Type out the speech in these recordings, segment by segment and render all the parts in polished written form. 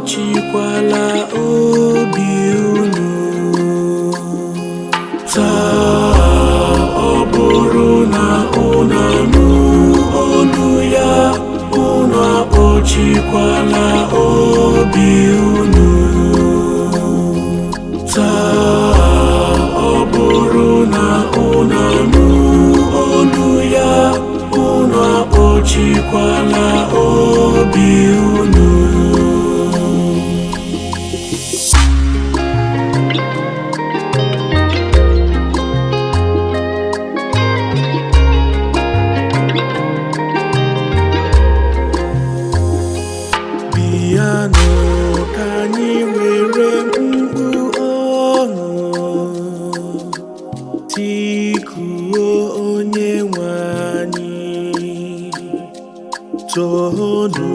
akpọchikwala obi unu. Taa, ọ bụrụ na unu anụ olu ya, unu akpọchikwala obi unu. Taa, ọ bụrụ na unu anụ olu ya, unu akpọchikwala obi unu. Bịanụ ka anyị were mkpu ọṅụ tikuo onye nwe anyị. Toonu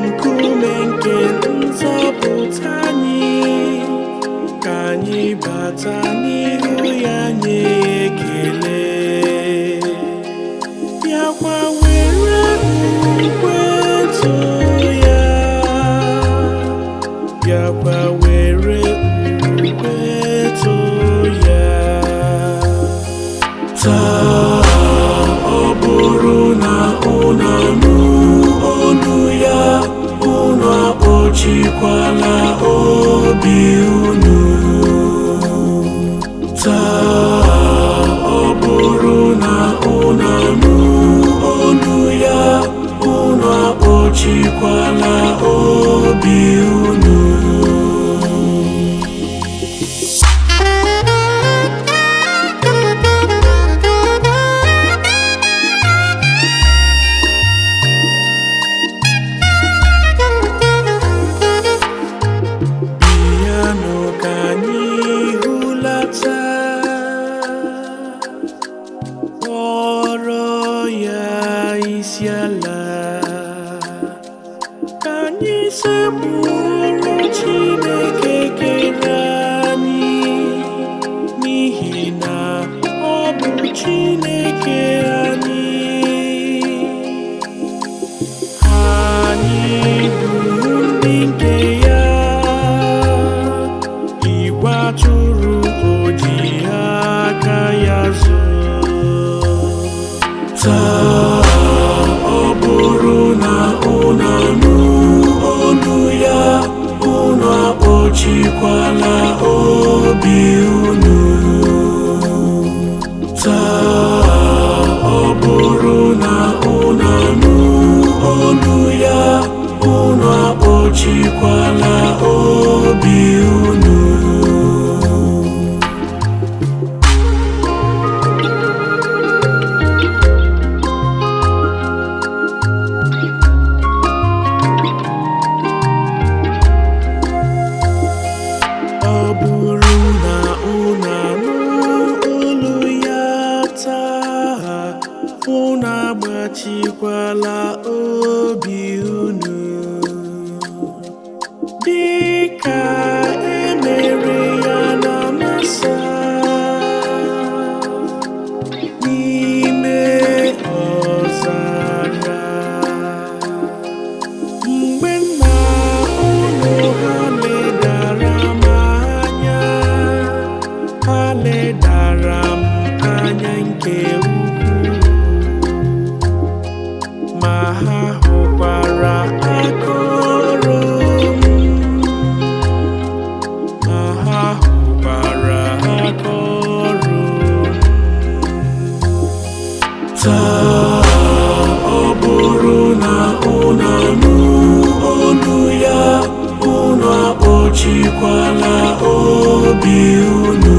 nkume nke nzọpụta anyị, ka anyị bata n'ihu ya nye ekele. Bịakwa were ukwe too ya, bịakwa were ukwe too ya. Taa, ọ bụrụ na unu anụ olu ya, unu akpọchikwala obi unu. Taa, ọ bụrụ na unu anụ olu ya, unu akpọchikwala obi unu. Bịanụ ka anyị hụlata, kpọrọ ya isi ala, ka anyị sekpụrụ Chineke kere anyị, n'ihi na ọ bụ Chineke anyị. Anyị bụ ndị nke ya, igwe atụrụ o ji aka ya zụọ. Taa, ọ bụrụ na unu anụ olu ya, unu akpọchikwala obi unu. Taa, ọ bụrụ na unu anụ olu ya, unu akpọchikwala obi unu. Ọ bụrụ na unu anụ olu ya taa, unu agbachikwala obi unu, dịka e mere ya na Masa n'ime ọzara. Mgbe nna unu ha ledara m anya, ha ledara m anya nke ukwuu, ma ha hụkwara aka ọrụ m, ma ha hụkwara aka ọrụ m. Taa, ọ bụrụ na unu anụ olu ya, unu akpọchikwala obi unu.